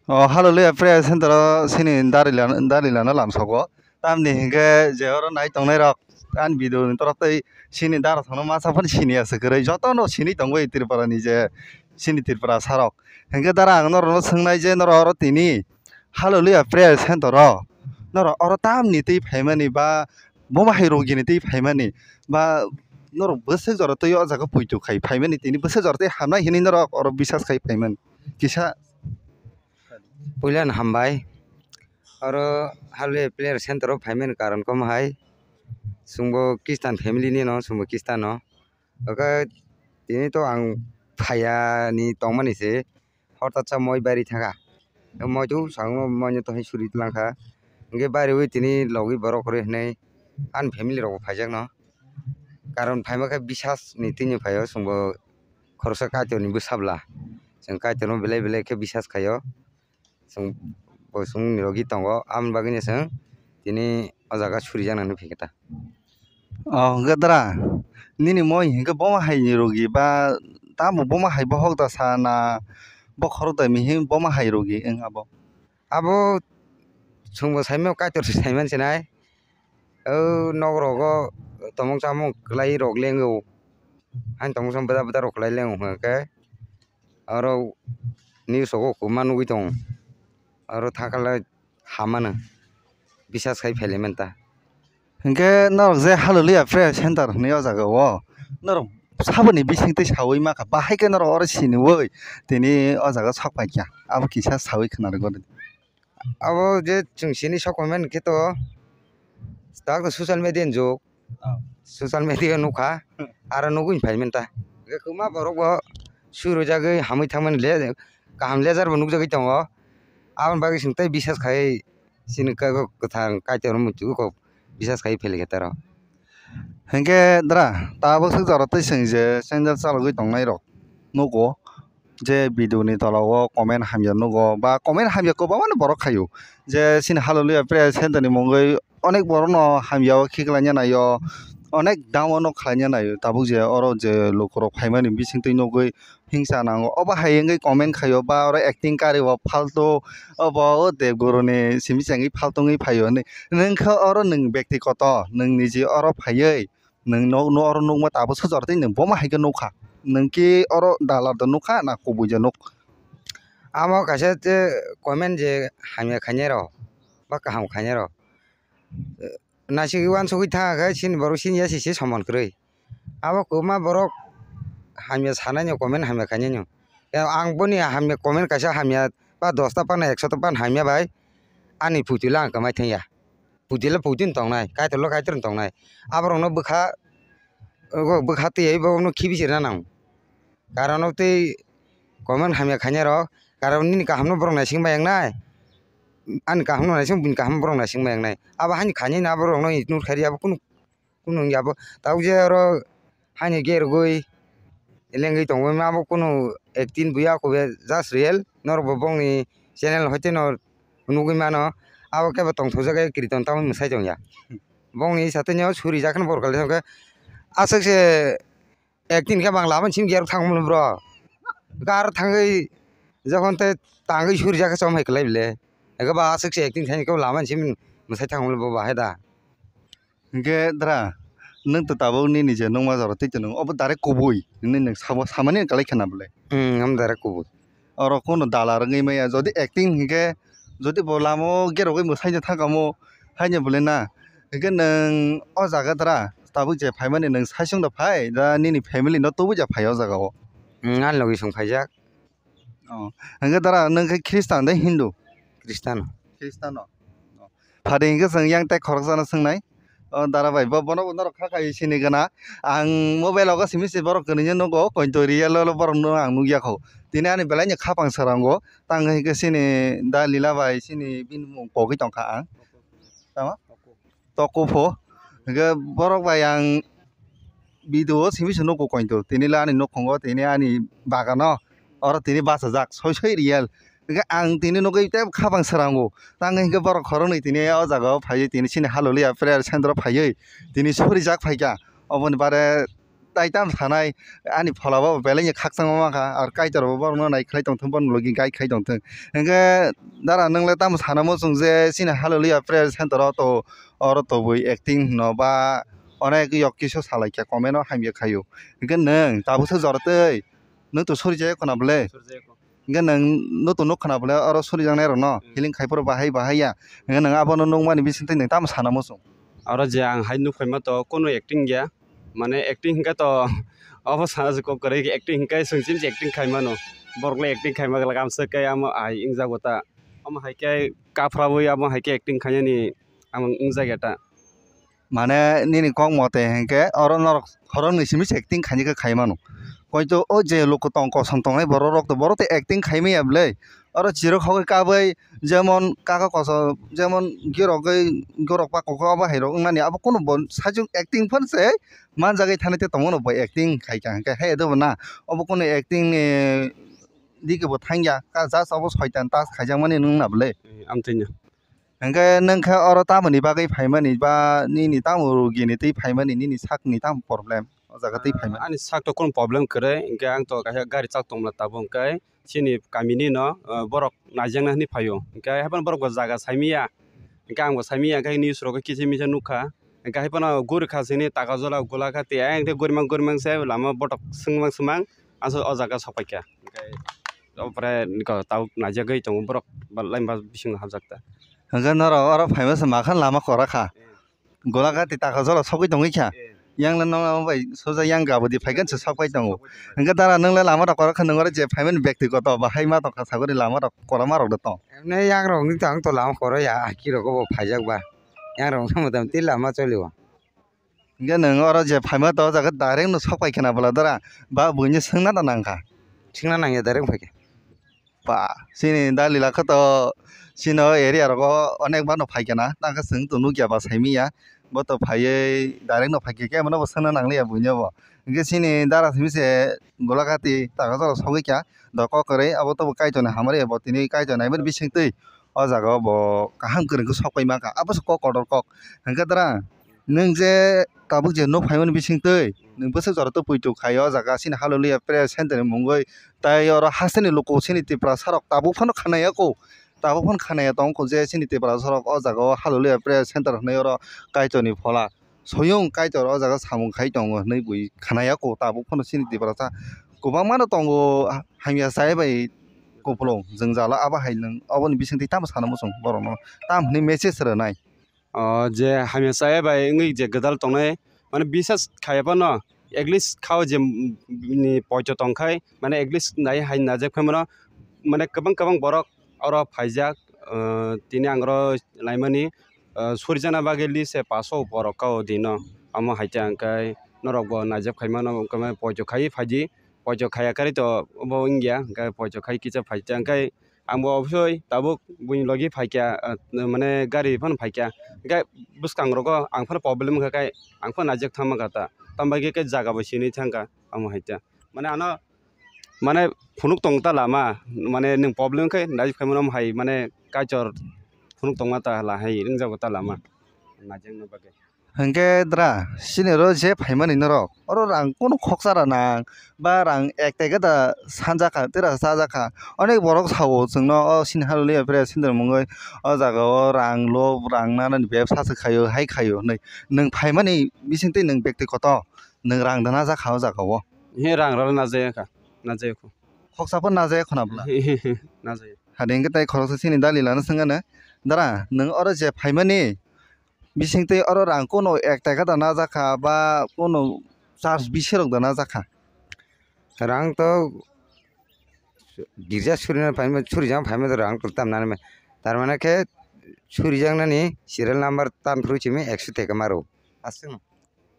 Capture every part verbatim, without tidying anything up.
O Hallelujah Prayer Center o sini Dalila, Dalila no lamsogo. Tamni hinkhe je oro nai tongnai rok ani video ni torok tei sini dara thono masa phano sini ase kwrwi. Joto no sini tongwi Tripura ni je sini Tripura sarok. Hinkhe dara ang norok no swngnai je norok oro tini Hallelujah Prayer Center o norok oro tamni tei phaimani ba bomo hai rogini tei phaimani ba norok bwswk jora tei o jaga poito khai phaimani tini bwswk jora tei hamnai hinwi norok oro bisas khai phaimani kisa. Puila no hambai. Oro Hallelujah Prayer Center o phaimani karon komo hai. Chwngbo Christian family ni no, chwngbo Christian no. Oke, tini to ang phaya ni tongmani se. Hortat sa moi bari thaka. Moi tu sang moi to hai suri langkha. Hingke bari wi tini logi borok rwi hinui. Ani family rok bo phaijak no. Karon phaima khe bisas ni tini phaio chwngbo khoroksa Kaitor ni bwsabla. Chwng Kaitor no belai belai khe bisas khaio. Chwng bo chwng ni logi tongo. Aboni bagwi no chwng tini o jaga surijaknani phikhe ta. O hwnkhe dra, nini moi hinkhe bomo hai ni rogi ba tamo bomo hai bohok da sa na bokhorok da mihi bomo hai rogi wng abo? Abo chwngbo saimano Kaitor se saiman sinai. O nok rogo tomok chamok kwlai rok lengo. Ani tomok chamok bwda bwda rok kwlai lengo hwnkhe oro news rogo kwbangma nugui tongo. Oro thakhala hamano bisas khai phailai manta. Hinkhe norok je Hallelujah Prayer Center hinwi o jaga o norok saboni bisingtwi sawi makha, bahai khe norok oro siniwi tini o jaga sok paikha, abo kisa sawi khwnarwgo. Abo je chwng sini sok paimani khe to tak to social media ni jug. Oh. Social media nukha, aro nugui phai manta. Hwnkhe kwbangma borok bo sui rwjagwi hamwi thangmani le kaham lejar bo nukjagwi tongo. Aboni bagwi chwng tei bisas khai chini kwthang Kaitor muitu kok bisas khai phailai khe taro. Hinkhe dra tabuk swk jora twi chwng je channel chalogwi tongnai rok nugo. Je video ni tola o comment hamya nugo ba comment hamya kwbangma ni borok khaio je chini Hallelujah Prayer Center ni mungwi onek borok no hamya o khiklai ya naio, onek down o no khlai ya naio, tabuk je oro je luku rok phaimani bisingtwi nugwi hingsa nango, obo hai wngwi comment khaio ba oro acting kari o phaltu, obo o Debguru ni simi chengwi phaltu wngwi phaio hinwi. Nwng khe oro nwng bekti koto nwng niji oro phaiwi nwng no, no oro nukma tabuk swk jora tei nwng bomo hai khe nukha, nwng ki oro dalar da nukha na kubui da nuk? Amo kaisa je comment je hamya khainai rok ba kaham khainai rok, naisik uansugui thangkha khe chini borok sini ya sisi soman kwrwi. Abo kwbangma borok hamya sanai no comment hamya khainai no. Ang boni hamya comment kaisa hamya ba dosta pana ekso ta pan hamya bai ani putila ang kwmai thangya. Putila putin tongnai, Kaitorlo Kaitor tongnai. Aborokno bwkha, ogo bwkha twiwi borokno khibi sirna nango. Karon tei comment hamya khainai rok, karon nini kahamno borok naising ma yangnai. Ani kahamno naising bini kahamno borok naising ma yangnai. Abo hani khainai no aborokno ignore khairi abo kunu Kunu wngya abo tabuk je oro haino gergwi lengwi tongwi ma abo kunu acting buya kube just real norok bo bongni channel hoite no nugwi mano abo kebo tongthokjak kiriton tamo mwsai tongya bongni satino suri jak borok kalaijak aswk se acting khe bang lama simi gerok thangmani bro gar thangwi jokhon tei tangwi suri jak chom hai kwlai bile eke ba aswk se acting khaini kebo lama simi mwsai thangmani bo bahai da. Hinkhe dra, nwng to tabuk nini je nukma jora twi tongo, obo direct kubui hinwi nwng sabo samani kwlai khna bwle. Hmm, omo direct kubui. Oro kono dalar wngwi maya, jodi acting hinkhe, jodi bo lama o gerogwi mwsai no thangkamo, haino bwle na. Hinkhe nwng o jaga dra, tabuk je phaimani nwng saichung da phai, da nini family no tubui ja phai o jaga o. Hmm, ani logi song phaijak. Oh, hingke dara, nwng khe Khristan de Hindu? Khristan. Khristan o. Oh. Phadi hingke chwng yang tei khoroksano swngnai. Oh, dara bai, bo, bono bo norok kha khai sini gana. Ang mobile o simi se borok kwnwi nugo, koito real o borok no ang nukya kho. Tini ani belai ni khapang sara wngo. Tang hingke sini da Lila bai sini bini mung kogwi tongkha ang. Tama? Toko pho. Hingke borok bai ang video o simi se nugo koito. Tini le ani nukhungo, tini ani bagano. Oro tini bachajak, soi soi real. Hingke ang tini nugui tei khapang sara wngo. Tang hingke borok khoroknwi tini o jaga o phaiwi tini chini Hallelujah Prayer Center o phaiwi tini surijak phaikha. Oboni bare tai tam sanai, ani phola bo belai ni khakchangma mankha, ar Kaitor bo borokno nai khlai tongthung, borokni logi guide khai tongthung. Hwnkhe dara, nwng le tamo sana muchung je chini Hallelujah Prayer Center o to, oro tobwi acting hwno ba onek yok kisu salai kha, comment o hamya khaio. Hwnkhe nwng tabuksa jora twi nwng to sori jaya khuna bwle? Hwnkhe nwng nwng to nuk khuna bwle oro sorijaknai rokno Hmm. healing khai phuru bahai bahai ya. Hwnkhe nwng abono nukmani bisingtwi nwng tamo sana muchung? Oro je ang hai nuk phaima to kono acting ya. Mane acting hwnkhe to obo sana se kok kwrwi acting hwnkhe chwng chini acting khai mano. Borok le acting khai ma glak amswk khe amo ai wngjago ta. Omo hai khe kaphra wi amo hai khe acting khainani ang wngjakya ta. Mane nini kok mote hwnkhe oro norok khoroknwi simi se acting khaini khe khai mano. Koito o je luku tong kosom tongnai borok rok to borok to acting khai maya bwle. Oro chirok hogwi kabwi jemon kaka kosom jemon girogwi girok pa kok obo hai rok wngmani abo kunu bo sajwk acting phano se manjagwi thani te tongmano bo acting khai kha hwnkhe hai dobo na obo kunu acting ni digi bo thangya ka just obo soitan tas khaijakmani nwng na bwle. Amtwino. Hwnkhe nwng khe oro tamoni bagwi phaimani ba nini tamo rugini twi phaimani nini sakni tamo problem o jaga twi phaimani? Ani sak to kunu problem kwrwi, hwnkhe ang to kaisa gari chak tongmla tabuk, hwnkhe chini kamini no, ah, borok naijakna hinwi phaio, hwnkhe haiphano borok bo jaga saimanya, hwnkhe ang bo saimanya, hwnkhe news rogo kisa misa nukha, hwnkhe haiphano guri kha chini Takajola Golagati, ayang khe gurima gurima se lama botok swngmang swngmang, aswk o jaga sokpaikha, hwnkhe. Opore niko tabuk naijagwi tongo borok ba line ba bisingo hapjak ta. Hwnkhe norok oro phaima se makhan lama kwrak kha. Eh. Golagati Takajola sogwi tongwi kha. Eh. Yang le nono bai soja yang gabudi phaikhe se sokpai tongo. Sokpai tongo. Hwnkhe dara nwng le lama rok kwrak kha nwng oro je phaimani bekti koto bahai ma tongkha sagori lama rok kwrwma rok de tong. Emne yang rok ni tong to lama kwrwi ya aki rok bo phaijak ba. Yang rok no motamti lama choli o. Hwnkhe nwng oro je phaima to o jaga direct no sok pai khna bwla dara ba buini swngna da nang kha. Swngna nang ya direct phai khe. Ba chini dalila khe to chini o area rogo onek bar no phai khna tang khe chwng to nukya ba saimanya bo to phaiwi direct no phai khe kebono bo swngna nang liya buino bo. Hwnkhe chini dara simi se Golagati Takajola sogwi kha do kok kwrwi abo to bo Kaitor ni hamari bo tini Kaitor naimani bisingtwi o jaga o bo kaham kwrwng khe sok pai ma kha abo se kok kotor kok hwnkhe dara. Nwng je tabuk je nuk phaimani bisingtwi, nwng bwswk jora twi poito khai o jaga chini Hallelujah Prayer Center ni mungwi, tai oro hasteni luku chini Tiprasa rok tabuk phano khanaya kho, tabuk phano khanaya tong kho je chini Tiprasa rok o jaga o Hallelujah Prayer Center hwnwi oro Kaitor ni phola, soyung Kaitor o jaga samung khai tongo hwnwi bui khanaya kho, tabuk phano chini Tiprasa kwbangma no tongo hamya chaya bai kupulung jwngjal o, abo hai nwng oboni bisingtwi tamo sana muchung borok no tam hwnwi message rwnai. O je hamya chaya bai wngwi je gwdal tongnai, mane bisas khaiya phano at least khao je, mm, ni poito tongkhai, mane at least nai hai najak phai mano, mane kwbang kwbang borok oro phaijak, o, tini ang oro naimani, o, surijana bagwi list se paso borok kao dino, amo hai khe ang khe norok bo najak phai mano, wngkha mane poito khai phaidi, poito khaiya kari to bo wngya, hwnkhe poito khai kisa phaikhe hwnkhe Ang bo obosoi tabuk buini logi phaikha, ah, mane gari phano phaikha. Hwnkhe bwskang rogo ang phano problem wngkha khe ang phano naijak thangma kha ta. Tambai khe, khe jaga bo sinwi thangkha amo hai ta. Mane ano mane phunuk tong ta lama, mane nwng problem khe naijak phaimano hai mane Kaitor phunuk tongma ta hala hai wngjago ta lama. Naijakna bagwi. Hwnkhe dra, chini oro je phaimani norok, oro rang kunu khoksa rw nang, ba rang ek teke da sanjakha, tei rw chajakha. Onek borok sao chwngno o chini Hallelujah Prayer Center mungwi o jaga o rang lo, rang nanani bebsa se khaio, hai khaio hwnwi. Nwng phaimani bisingtwi nwng bekti koto, nwng rang da najakha o jaga o. He rang rw najaya kha, najaya kho. Khoksa pho najaya khuna bwla. He, he, he, najaya. Hade hwnkhe tai khoroksa chini dalilano swngano, dra, nwng oro je phaimani, bisingtwi oro rang kunu ek taka da najakha ba kunu charge bisirok da najakha? Rang to girja surina phaima, surijak phaima to rang to tam nani. Tar mane khe surijaknani serial number tam phuru simi ekso taka maro. Aswk.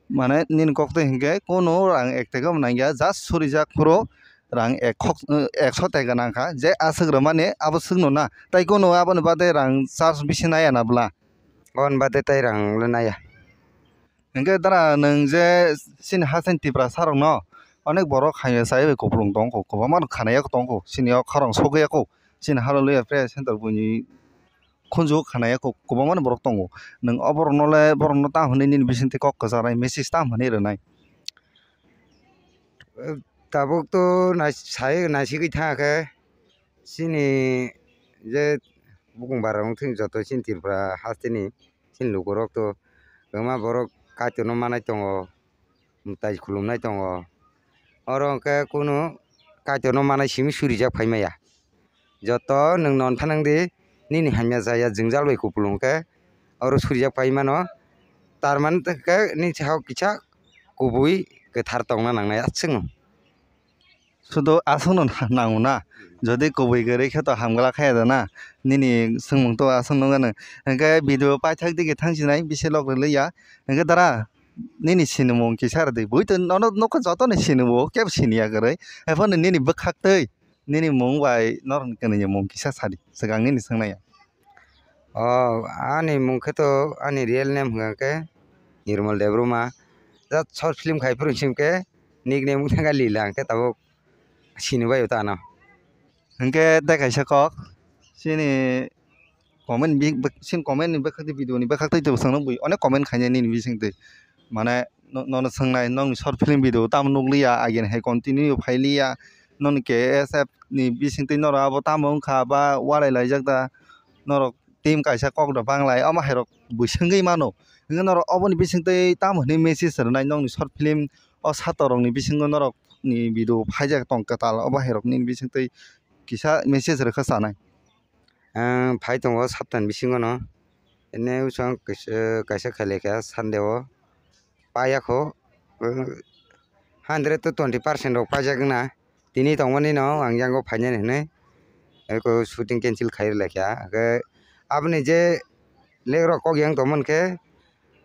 Mane nini kok twi hinkhe kunu rang ek taka bo nangya, just surijak phuru rang ek khok, ekso taka nangkha. Je aswk rwmani abo swkno na. Tai kunu aboni bade rang charge bisi naya na bwla? Aboni bade tai rang le naya. Hinkhe dara nwng je chini hasteni Tiprasa rokno onek borok hamya chai bai kupulung tongkho, kwbangma no khanaya tongkho, chini o khorang sogwi yakho, chini Hallelujah Prayer Center buini khunju khanaya kho, kwbangma no borok tongo. Nwng o borokno le, borokno tamo hwnwi nini bisingtwi kok kwcharnai, message tamo hwnwi rwnai? Tabuk to nai-, sai naisigwi thangkhe chini je bukung bara wngthung joto chini Tripura hasteni chini lukurok to kwbangma borok Kaitorno manai tongo, mwtai khulumnai tongo. Oro hwnkhe kunu Kaitorno manai simi surijak phaimaya. Joto nwng non phanang di, nini hamya jaya jwngjal bai kupulung khe oro surijak pai mano. Tar mani khe nini sahao kisa kubui kwthar tongna nangnai aswkno. Sudo aswkno nango na. Jodi kubui kwrwi khe to hamgwlak khe da na. Nini swngmung to aswk nung gano. Hwnkhe video paithak digi thangsinai bisi lok rwliya. Hwnkhe dara nini sinimung kisa rwdi. Bui to nono nokha jotono sinimung kebo siniya kwrwi. Haiphano nini bwkhak twi. Nini mung bai norokni kwnwi ni mung kisa sadi, swkang nini swngnai. O, ani mung khe to, ani real name hwnkha khe Nirmal Debbarma. Just short film khai phuru him khe nickname wngkha khe Lila, hwnkhe tabuk sini bai o tano. Hwnkhe tei kaisa kok, chini comment bi-, bi-, chini comment ni bwkhak tei video ni bwkhak tei twi bwswk nukgwi onek comment khainai nini bising twi. Mane no-, nono swngnai, nokni short film video tamo nukliya, again hai continue phailiya, nokni K S F ni bisingtwi norok abo tamo wngkha ba walai laijak da, norok team kaisa kok da banglai, omo hairok bui swngwi mano. Hwnkhe norok oboni bisingtwi tamo hwnwi message rwnai, nokni short film o satorokni bisingo norokni video phaijak tong kwtal, obo hairokni bisingtwi kisa message rwkha chanai. Ang phai tongo saptani bisingono, ene usang kaisa, kaisa khailai kha Sunday o, paiya kho, hundred to twenty percent rok paijak wngna. Tini tongmani no ang yango phainani hinwi eko shooting cancel khai rwlai kha. Hwnkhe aboni je legrok kok yang tongmani khe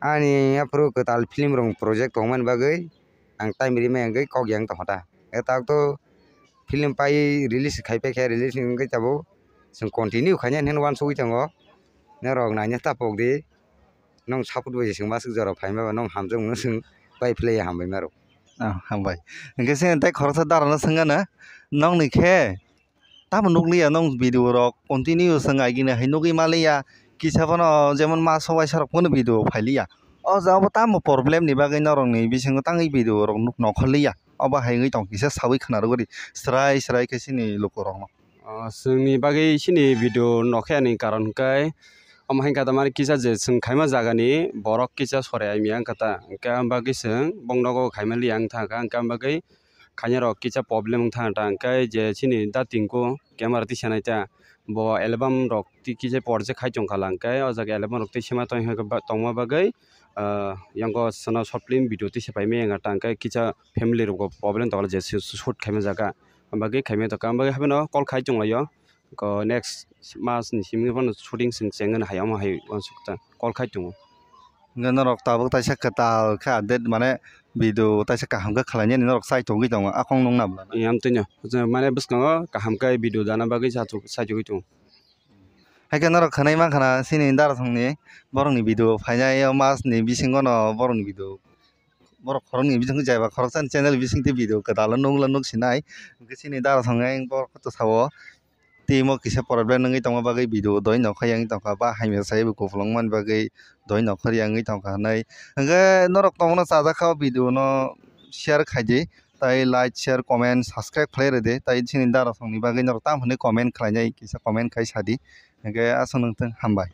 ani aphuru kwtal film rok project tongmani bagwi ang time rimai wngwi kok yang tongkha ta. Tabuk to film pai release khai paikha, release wngwi tabuk chwng continue khainani hinwi uansugwi tongo. Norok naina ta pokdi, nwng support bai se chwng masuk jora phaima ba nwng hamjakmano chwng pai phlaiya hambai maro. Ah, hambai. Hwnkhe chini tei khoroksa darano swngano, nokni khe tamo nukliya nwng video rok continue chwng agini hai nugwi maliya, kisa phano jemon ma sobai sarok phano video phailiya. O jaga bo tamo problem ni bagwi norokni bisingo tangwi video rok nuk nokharliya. Obo hai wngwi tong kisa sawi khna rwgwi di, srai srai khe chini lukurokno. O, chwngni bagwi chini video nokhe ani karon hwnkhe, omo hai khe tamani kisa je chwng khaima jagani borok kisa sorai aimya wngkha ta, hwnkhe am bagwi chwng bong nogo khaima liya wngkha, hwnkhe am bagwi khainai rok kisa problem wngkha ta, hwnkhe je chini da tingko camera tisa nai ta, bo album rok tei kisa project khai tongkha lang khe, o jaga album rok tei sema tong-, tongma bagwi, ah, yango chwngno short film video tei se paimaya wngkha ta, hwnkhe kisa family rokbo problem tongkha je shoot khaima jaga, am bagwi khaimaya tongkha, am bagwi haphano call khai tonglaio, ko next mas ni simi bono shooting chwng chengno hai omo hai uansuk ta call khai tongo. Hwnkhe norok tabuk taisa kwtal khe update, mane video taisa kaham khe khlainani norok chai tongwi tongo, a kok nung nabla. Yang tino, mane bwskango kaham khe video dana bagwi chai tongwi tongo. Hai khe norok khwnai mankha na chini darasongni borokni video phainai o mas ni bisingo no borokni video, borok khoroknwi bisingo jaiba khoroksani channel bisingtwi video kwtal o nukla nuksinai. Hwnkhe chini darasong ayang borok to sao timo kisa problem wngwi tongma bagwi video doi nokha yang tongkha ba hamya sai bo kupulung man bagwi doi nokha yang wngwi tongkha hinwi. Hwnkhe norok tongmano chajakha o video no share khaidi, tai like, share, comment, subscribe khlai rwdi, tai chini darasongni bagwi norok tamo hwnwi comment khlainai kisa comment khai sadi. Hwnkhe aswk nungthung, hambai.